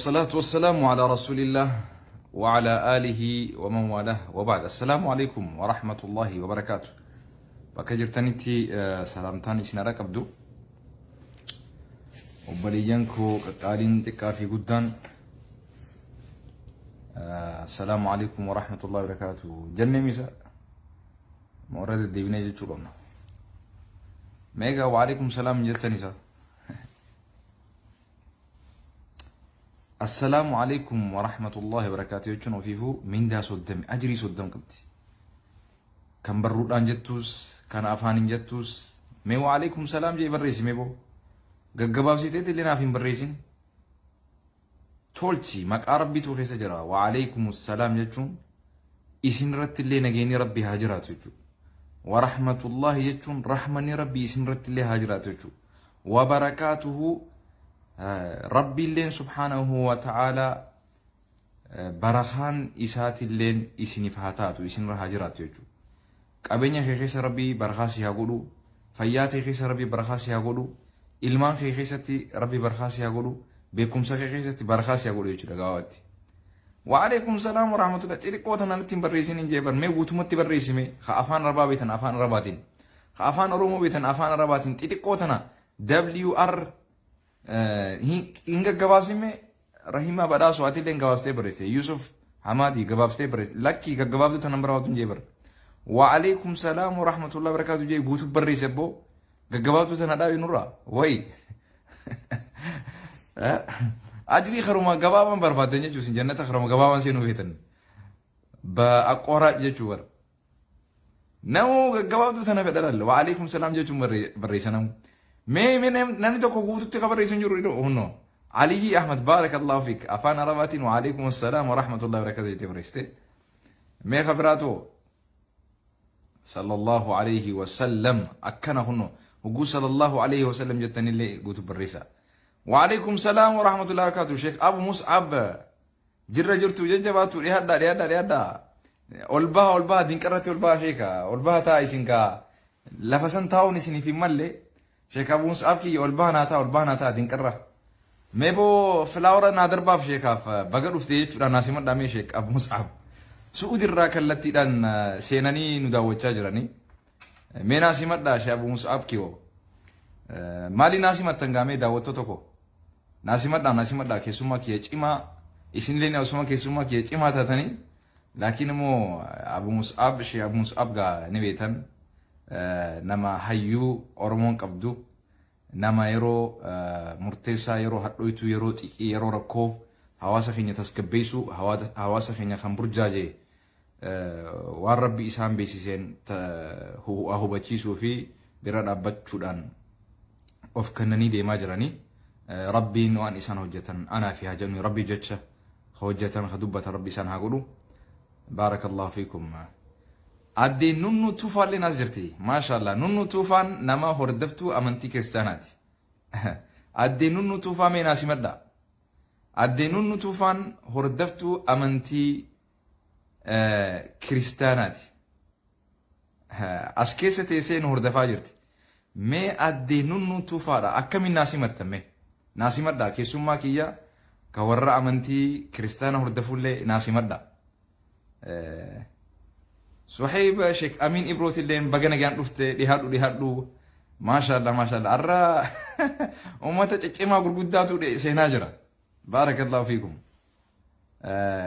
Wasalaatu wasalaamu ala rasuulillah wa ala aalihi wa man walah wa ba'd. Assalaamu alaikum wa rahmatullahi wa barakaatu. Bakka jirtanitti salaamtaan isin har'a qabdu. Obboleeyyan koo qaqqaaliin xiqqaa fi guddaan assalaamu alaikum wa rahmatullahi wa barakaatu. Jennee misa warra deddeebinee jechuu qabna. Meegaa wa alaikum salaam jettan isa. Assalaamu alaikum wa rahmatullahi wa barakaatu jechuun ofiifuu mindaa soddami ajrii soddam qabdi. Kan barruudhaan jettuus kan afaaniin jettuus mee wa alaikum salaam jee barreessi mee boo. Gaggabaabsiteetti illee naaf hin barreessin. Tolchi maqaa rabbiitu keessa jira wa alaikum salaam jechuun isin irratti illee nageenyi rabbii haa jiraatu jechuudha. Wa rahmatullahi jechuun rahmanni rabbii isin irratti illee haa jiraatu jechuudha. Wa barakaatuhu rabbiilleen subhaanahu wa ta'aalaa barakaan isaatilleen isiniif haa taatu isinirra haa jiraatu jechuudha. Qabeenya kee keessa rabbii barakaa si haa godhu, fayyaa tee keessa rabbii barakaa si haa godhu, ilmaan kee keessatti rabbii barakaa si haa godhu, beekumsa kee keessatti barakaa si haa godhu jechuudha gabaabatti. Wa'alaikum salaam wa rahmatullah xixiqqoo tana natti hin barreessin hin jeeban mee guutumatti barreessi mee ka afaan arabaa beetan afaan arabaatiin ka afaan oromoo beetan afaan arabaatiin xixiqqoo tana WR hin gaggabaabsin mee Rahimaa Badhaasoo ati illee gabaabsitee barreessite Yusuf Hamaadii gabaabsitee barreessite lakkii gaggabaabduu tana barbaadu hin jeebar Wa'alaikum salaam wa rahmatullah barakaatu jee guutuu barreesse abboo gaggabaabduu tana dhaabi nurraa wayi Ajrii karuma gabaabaan barbaaddan jechuun isin jannata karuma gabaabaan seenuu feetan. Ba aqoraa jechuu bara. Namuu gaggabaabduu tana fedha laalla. Wa'alaikum salaam jechuun barreessa namu. Mee mee namni tokko guututti ka barreessu hin jiru idoo hunnoo. Aliyyi Ahmad baarakallahu fiik afaan Arabaatiin wa'alaikum salaam wa rahmatullahi wa barakatuh jettee barreessite. Mee ka biraatoo sallallahu alayhi wa sallam akkana kunno hogguu sallallahu alayhi wa sallam jettanillee guutu barreessa. Wa'alaikum salaam wa rahmatullahi wa barakatuh Sheikh Abu Mus'ab jirra jirtu jajjabaattu dhiyaadhaa dhiyaadhaa dhiyaadhaa ol baha ol baha dinqarratti ol baha sheeka ol baha taa isin kaa lafa san taa'uun isiniif hin malle Sheek Abu Mus'ab kiyya ol baha naa ta'a ol baha naa ta'a dinqarra. Mee boo filaawara naa darbaaf sheekaaf baga dhufte jechuudhaan naa simadhaa mee Sheek Abu Mus'ab. Su'udirraa kallattiidhaan seenanii nu daawwachaa jiranii. Mee naa simadhaa Sheek Abu Mus'ab kiyoo. Maali naa simattan gaa mee daawwattoota koo. Naa simadhaa naa simadhaa keessummaa kiyya cimaa isinillee osuma keessummaa kiyya cimaa taatanii laakiin immoo Abu Mus'ab Sheek Abu Mus'ab gaa ni beektan. Nama hayyuu Oromoon qabdu, nama yeroo murteessaa, yeroo hadhooytuu, yeroo xiiqii, yeroo rakkoo hawaasa keenya tasgabbeessuu, hawaasa keenya kan burjaaje waan Rabbi isaan beeksiseen hubachiisuu fi bira dhaabbachuudhaan of kennanii deemaa jiranii. Rabbiin waan isaan hojjetan anaa fi haa jennu Rabbi jecha hojjetan ka dubbatan Rabbi isaan haa godhu. Baarakallahu fiikum. Addee Nunnuu Tuufaalleen as jirti. Maashaallah. Nunnuu Tuufaan nama hordoftuu amantii kiristaanaati. Addee Nunnuu Tuufaa mee naa simadhaa. Addee Nunnuu Tuufaan hordoftuu amantii kiristaanaati. As keessa teessee nu hordofaa jirti. Mee addee Nunnuu Tuufaadha. Akkamiin naa simattan mee? Naa simadhaa keessummaa kiyya ka warra amantii kiristaana hordofullee naa simadhaa. Suhayb Sheek Amiin Ibrootilleen baga nagaan dhufte dhihaadhu dhihaadhu. Maashaallah maashaallah. Har'a uummata ciccimaa gurguddaatu seenaa jira. Baarakallahu fiikum.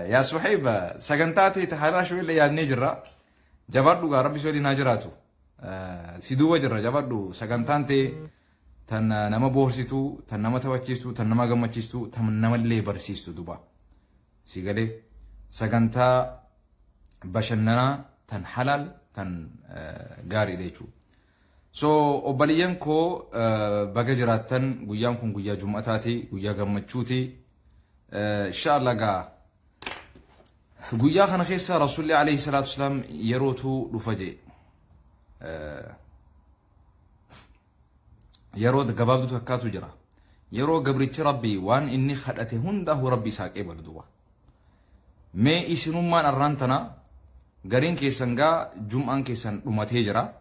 Yaa Suhayb sagantaa ta'e haaraa shoellee yaadnee jirra. Jabaadhu gaa rabbi si waliin haa jiraatu. Si duuba jirra jabaadhu sagantaan ta'e tan nama boorsitu, tan nama taphachiistu, tan nama gammachiistu, tan namallee barsiistu duba. Si galee sagantaa bashannanaa tan halaal tan gaariidha jechuudha. So obbaliyyan koo baga jiraattan guyyaan kun guyyaa jum'ataati guyyaa gammachuuti. Inshaallah gaa guyyaa kana keessa rasuulli alayhi salaatu wasalaam yerootu dhufa jee. Yeroo gabaabduu takkaatu jira. Yeroo gabrichi Rabbii waan inni kadhate hundaahu Rabbi isaa qeebalu duuba. Mee isinummaan arraan tana gariin keessan gaa jum'aan keessan dhumatee jira.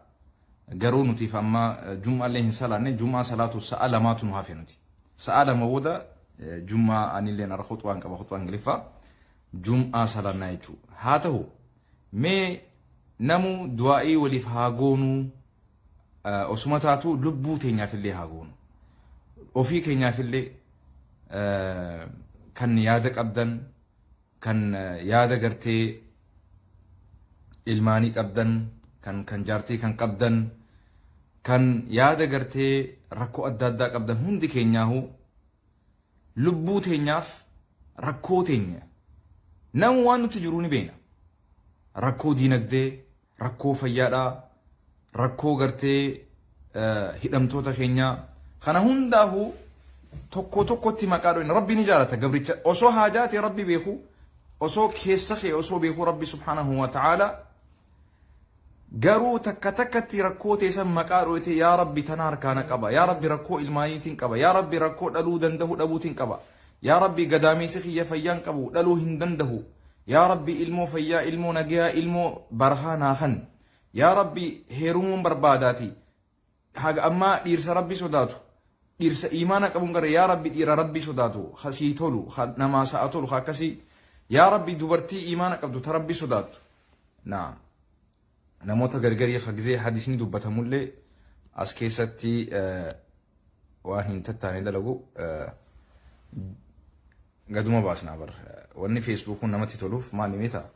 Garuu nutiif amma jum'aallee hin salaanne jum'aa salaatu sa'a lamaatu nu hafe nuti. Sa'a 2 booda Jum'aa anilleen har'a khuxbaan qaba khuxbaa Ingiliffaa. Jum'aa salaannaa jechuudha. Haa ta'u mee namu du'aa'ii waliif haa goonuu osuma taatu lubbuu teenyaafillee haa goonu. Ofii keenyaafillee kan yaada qabdan kan yaada gartee ilmaanii qabdan kan kan jaartii kan qabdan kan yaada gartee rakkoo adda addaa qabdan hundi keenyaahu lubbuu teenyaaf rakkoo teenya namu waan nutti jiru ni beekna. Rakkoo diinagdee, rakkoo fayyaadhaa, rakkoo gartee hidhamtoota keenyaa kana hundaafuu tokko tokkotti maqaa dhoyna. Rabbi ni jaalata gabricha osoo haajaa ta'e Rabbi beeku osoo keessa kee osoo beeku Rabbi subhaanahu wa ta'aala garuu takka takkatti rakkoo teessan maqaa dhoyte yaa Rabbi tana harkaa na qaba yaa Rabbi rakkoo ilmaaniitiin qaba yaa Rabbi rakkoo dhaluu danda'u dhabuutiin qaba yaa Rabbi gadaameessi kiyya fayyaan qabu dhaluu hin danda'u yaa Rabbi ilmoo fayyaa ilmoo nagayaa ilmoo barakaa naa kan Yaa Rabbi heerumuun barbaadaati haga ammaa dhiirsa Rabbi sodaatu dhiirsa iimaana qabuun gara yaa Rabbi dhiira Rabbi sodaatu ka sii tolu ka namaa sa'a tolu ka akkasii yaa Rabbi dubartii iimaana qabdu ta Rabbi sodaattu naam namoota gargarii ka gizee hadisni dubbatamullee as keessatti waan hin tattaane dalagu gaduma baasnaa bar wanni feesbuukuun namatti toluuf maali meetaa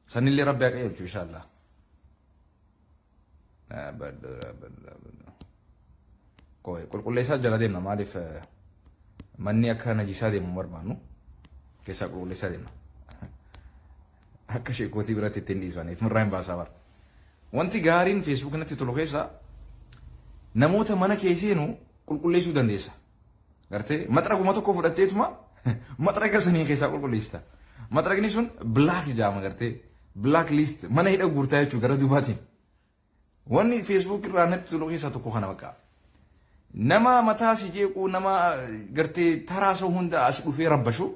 Sanillee rabbi haa qajeelchu inshaallah. Qoy qulqulleessaa jala deemna maaliif manni akka najisaa deemu hin barbaannu keessaa qulqulleessaa deemna. Akka sheekootii biratti ittiin dhiisaniif irraa hin baasaa bara. Wanti gaariin feesbuuk natti tolu keessaa namoota mana kee seenu qulqulleessuu dandeessa. Gartee maxraguma tokko fudhatteetuma maxraga saniin keessaa qulqulleessita. Maxragni sun black jedhama gartee black list mana hidha guurtaa jechuudha gara duubaatiin. Wanni Facebook irraa natti tolu keessaa tokko kana bakka. Nama mataa si jeequu nama gartee taraasa hunda as dhufee rabbashu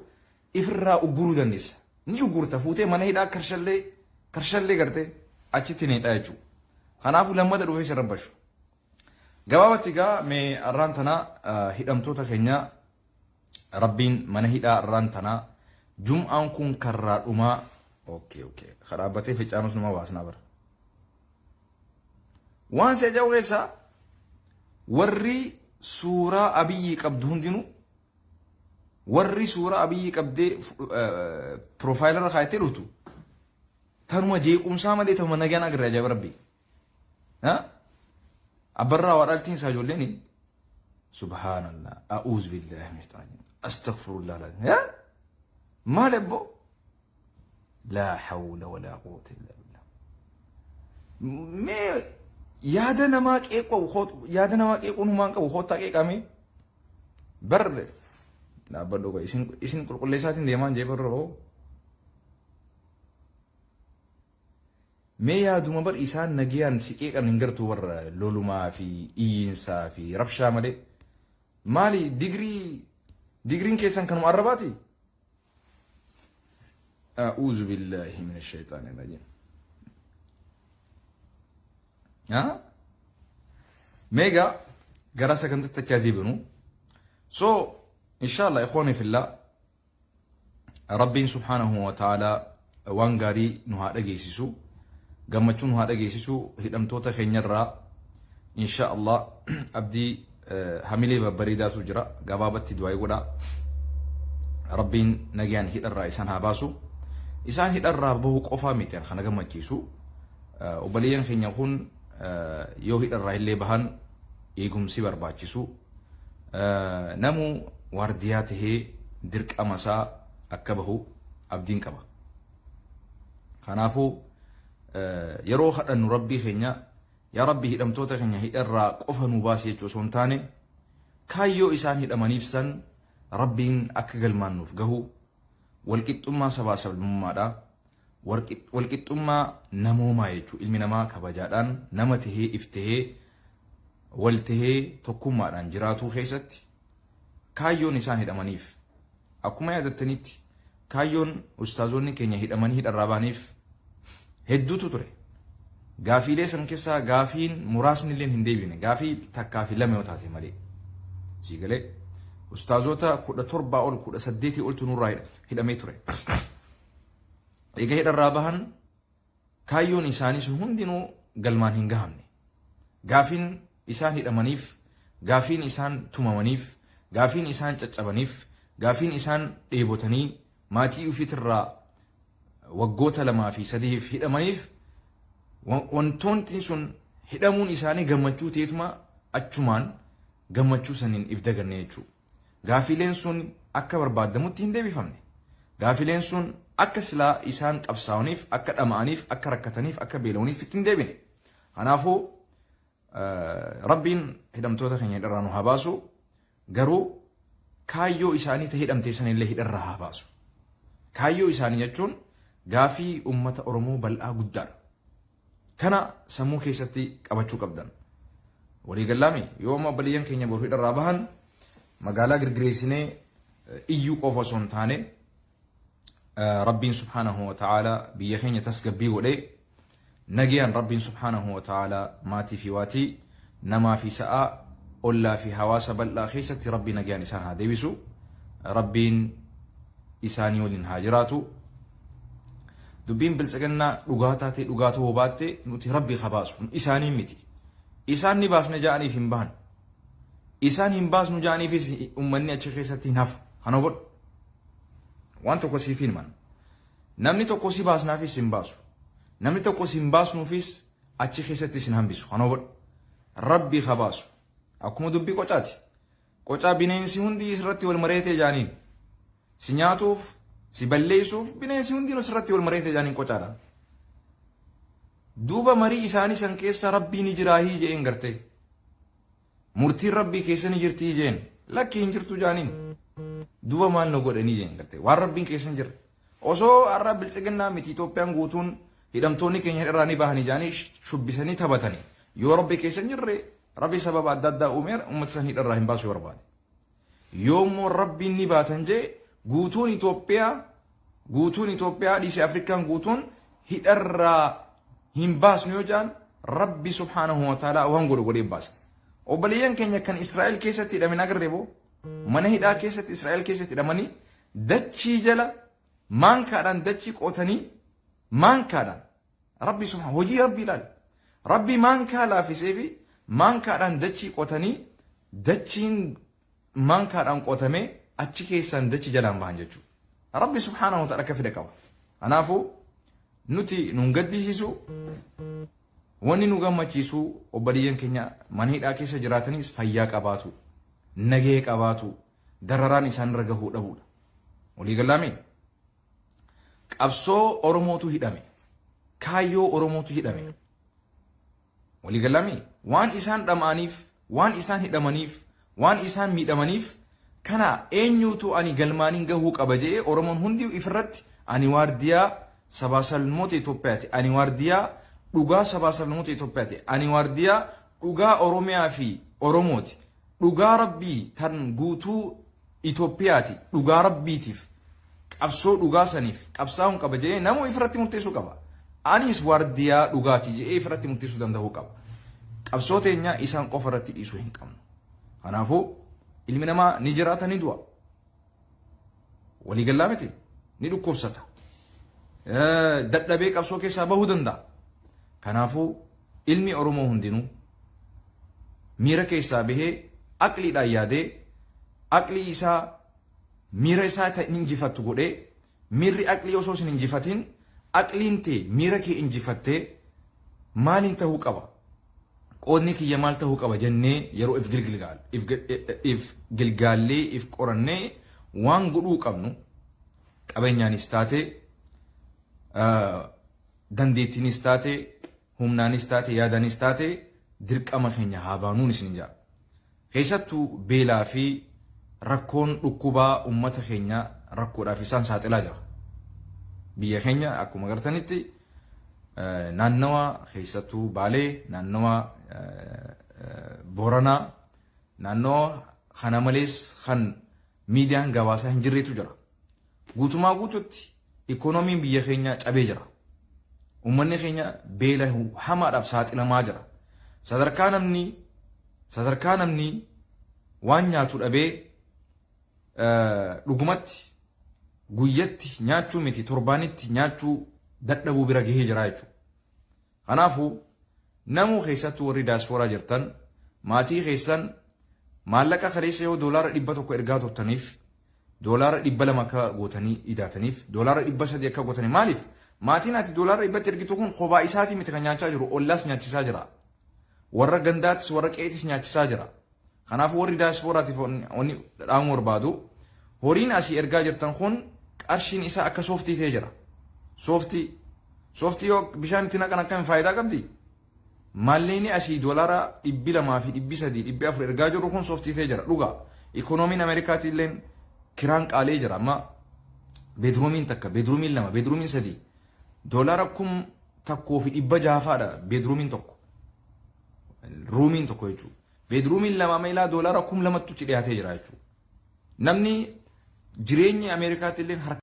ifirraa ugguruu dandeessa. Ni uggurta fuutee mana hidhaa karshallee karshallee gartee achitti neexaa jechuudha. Kanaafuu lammata dhufee si rabbashu. Gabaabatti egaa mee arraan tana hidhamtoota keenya Rabbiin mana hidhaa arraan tana jum'aan kun karraa dhumaa okay okay ka dhaabbatee ficaanus numa baasnaa bara. Waan si ajaa'ibu keessaa warri suuraa Abiyyii qabdu hundinuu warri suuraa Abiyyii qabdee piroofaayila irra kaayattee dhuftu tanuma jeequmsaa malee tanuma nagaan agarre ajaa'iba Rabbii. Abbarraa waa dhaltiin isaa ijoolleen subhaanallah a'uuz billaahi min shaytaani astaghfirullah alazim maal ebbo laa hawla walaa quwwata illaa billah mee yaada namaa qeequu yaada namaa qeequun humaan qabu koottaa qeeqamee bar dhaabbadhu isin qulqulleessaatiin deemaan jee barroo Mee yaaduma bar isaan nagayaan si qeeqan hin gartuu bar lolumaa fi iyyiinsaa fi rabshaa malee. Maali digrii digriin keessan kanuma arrabaati? A'uuzu billaahi mina shayxaani rajiim. Meegaa gara sagantaatti achaa deebinu. So inshallah ikhwani fillah Rabbiin subhaanahu wa ta'aalaa waan gaarii nu haa dhageessisu gammachuu nu haa dhageessisu hidhamtoota keenyarraa insha Allah abdii hamilee babbareedaatu jira gabaabatti du'aa godhaa Rabbiin nagayaan hidharraa isaan haa baasu isaan hidharraa bahu qofaa miti kana gammachiisu obboleeyyan keenya kun yoo hidharraa illee bahan eegumsi barbaachisu Namu waardiyaa tahee dirqama isaa akka bahu abdiin qaba. Kanaafuu yeroo kadhannu Rabbii keenya yaa Rabbi hidhamtoota keenya hidharraa qofa nu baasi jechuu osoo hin taane kaayyoo isaan hidhamaniif san Rabbiin akka galmaan nuuf gahu walqixxummaa sabaa sablammummaadha walqixxummaa namoomaa jechuu ilmi namaa kabajaadhaan nama tahee if tahee wal tahee tokkummaadhaan jiraatuu keessatti kaayyoon isaan hidhamaniif akkuma yaadattanitti kaayyoon ustaazonni keenya hidhamanii hidharraa ba'aniif hedduutu ture. Gaafiilee san keessaa gaafiin muraasni illee hin deebine gaafii takkaa fi lama yoo taate malee. Sii galee ustaazota 17 ol 18 oltu nurraa hidhamee ture. Eega hidharraa bahan kaayyoon isaanii sun hundinuu galmaan hin gahamne. Gaafiin isaan hidhamaniif, gaafiin isaan tumamaniif, gaafiin isaan caccabaniif, gaafiin isaan dheebotanii maatii ufiitirraa waggoota lamaa fi sadiif hidhamaniif wantoonni sun hidhamuun isaanii gammachuu ta'eetuma achumaan gammachuu saniin if daganne jechuudha. Gaafiileen sun akka barbaadamutti hin deebifamne. Gaafiileen sun akka silaa isaan qabsaa'aniif, akka dhama'aniif, akka rakkataniif, akka beela'aniif itti hin deebine. Kanaafuu Rabbiin hidhamtoota keenya hidharraa nu haa baasu. Garuu kaayyoo isaanii ta hidhamte sanillee hidharraa haa baasu. Kaayyoo isaanii jechuun gaafii uummata Oromoo bal'aa guddaadha. Kana sammuu keessatti qabachuu qabdan. Waliigallaami yoo amma obboleeyyan keenya boru hidharraa bahan magaalaa girgireessinee iyyuu qofa osoo hin taane Rabbiin subhaanahu wa ta'ala biyya keenya tasgabbii godhee nagayaan Rabbiin subhaanahu wa ta'ala maatii fi waatii namaa fi sa'aa ollaa fi hawaasa bal'aa keessatti Rabbi nagayaan isaan haa deebisu. Rabbiin isaanii waliin haa jiraatu. Dubbiin biltsiginnaa dhugaa taatee dhugaa ta'uu baatte nuti Rabbi haa baasu isaanii miti. Isaan ni baasne ja'aniif hin bahan. Isaan hin baasnu ja'aniifis uummanni achi keessatti hin hafu. Kana hubadhu. Waan tokko siif himan. Namni tokko si baasnaafis hin baasu. Namni tokko si hin baasnuufis achi keessatti sin hambisu. Kana hubadhu. Rabbi haa baasu. Akkuma dubbii qocaati. Qocaa bineensi hundi isirratti wal mareetee jaaniin. Si nyaatuuf, si balleessuuf bineensi hundinuu sirratti wal mareetee jaaniin qocaadha. Duuba marii isaanii san keessa Rabbii ni jiraahii je'een gartee. Murtiin Rabbii keessa ni jirtii jeen. Lakki hin jirtu jaaniin. Duuba maal nu godhanii jeen gartee. Waan Rabbiin keessa hin jirre. Osoo har'a biltsiginnaa miti Itoophiyaan guutuun hidhamtoonni keenya hidharraa ni bahanii jaanii shubbisanii taphatanii. Yoo Rabbi keessa hin jirre Rabbi sababa adda addaa uumee uummata san hidharraa hin baasu yoo barbaade. Yoo immoo Rabbiin ni baatan jee guutuun Itoophiyaa guutuun Itoophiyaa dhiisee Afrikaan guutuun hidharraa hin baasnu yoo jedhan Rabbi subhaanahu wa ta'ala waan godhu godhee baasa. Obboleeyyan keenya kan Israa'el keessatti hidhamin agarre boo mana hidhaa keessatti Israa'el keessatti hidhamanii dachii jala maankaadhaan dachii qotanii maankaadhaan Rabbi subhaanahu hojii Rabbi ilaali. Rabbi maankaa laafisee fi maankaadhaan dachii qotanii dachiin maankaadhaan qotamee achi keessaan dachi jalaan bahan jechuudha. Rabbi subhaanahu wa ta'ala akka fedhe qaba. Kanaafuu nuti nun gaddisiisu wanni nu gammachiisu obboleeyyan keenya mana hidhaa keessa jiraatanis fayyaa qabaatu, nagahee qabaatu, dararaan isaanirra gahuu dhabuudha. Walii gallaamii? Qabsoo Oromootu hidhame. Kaayyoo Oromootu hidhame. Walii gallaamii? Waan isaan dhama'aniif, waan isaan hidhamaniif, waan isaan miidhamaniif kana eenyuutu ani galmaaniin gahuu qaba jedhee Oromoon hundi ifirratti ani waardiyaa sabaa sablammoota Itoophiyaati. Ani waardiyaa dhugaa sabaa sablammoota Itoophiyaati. Ani waardiyaa dhugaa Oromiyaa fi Oromooti. Dhugaa Rabbii tan guutuu Itoophiyaati. Dhugaa Rabbiitiif qabsoo dhugaa saniif qabsaa'uun qaba jedhee namuu ifirratti murteessuu qaba. Anis waardiyaa dhugaati jedhee ifirratti murteessuu danda'uu qaba. Qabsoo teenya isaan qofa irratti dhiisuu hin qabnu. Kanaafuu ilmi namaa ni jiraata ni du'a. Waliigallaa miti ni dhukkubsata. Dadhabee qabsoo keessaa bahuu danda'a. Kanaafuu ilmi Oromoo hundinuu miira keessaa bahee aqliidhaan yaadee aqlii isaa miira isaa kan injifattu godhee miirri aqlii osoo isin injifatin aqliin tee miira kee injifattee maaliin ta'uu qaba qoodni kiyya maal ta'uu qaba jennee yeroo if gilgilgaal if gilgaallee if qorannee waan godhuu qabnu qabeenyaanis taate dandeettiinis taate humnaanis taate yaadaanis taate dirqama keenya haa baanuun isin jaa. Keessattuu beelaa fi rakkoon dhukkubaa uummata keenya rakkoodhaaf isaan saaxilaa jira. Biyya keenya akkuma agartanitti naannawa keessattuu Baalee, naannawa Booranaa, naannawa kana malees kan miidiyaan gabaasaa hin jirretu jira. Guutumaa guututti ikoonomiin biyya keenyaa cabee jira. Uummanni keenya beela hamaadhaaf saaxilamaa jira. Sadarkaa namni sadarkaa namni waan nyaatu dhabee, dhugumatti guyyatti nyaachuu miti, torbaanitti nyaachuu dadhabuu bira gahee jira jechuudha. Kanaafuu namuu, keessattuu warri daaspooraa jirtan, maatii keessan maallaqa kaleessa yoo $100 ergaa turtaniif $200 akka gootanii idaataniif, $300 akka gootanii. Maaliif? Maatiin ati $100tti ergitu kun kophaa isaatii miti kan nyaachaa jiru, ollaas nyaachisaa jira. Warra gandaatis, warra qeetis nyaachisaa jira. Kanaafuu warri daaspooraatiif wanni dhaamuu barbaadu, horiin asii ergaa jirtan kun qarshiin isaa akka sooftii ta'ee jira. Sooftii sooftii yoo bishaan itti naqan akkamiin faayidaa qabdi? Maallaqni asii $200 fi 300, 400 ergaa jiru kun sooftii ta'ee jira. Dhugaa. Ikoonomiin Ameerikaatti illee kiraan qaalee jira. Amma bedroomiin takka, bedroomiin lama, bedroomiin sadii $1,600 faadha bedroomiin tokko. Roomiin tokko jechuudha. Bedroomiin lama amma ilaa $2,000tti dhiyaatee jira jechuudha. Namni jireenyi Ameerikaatti illee harka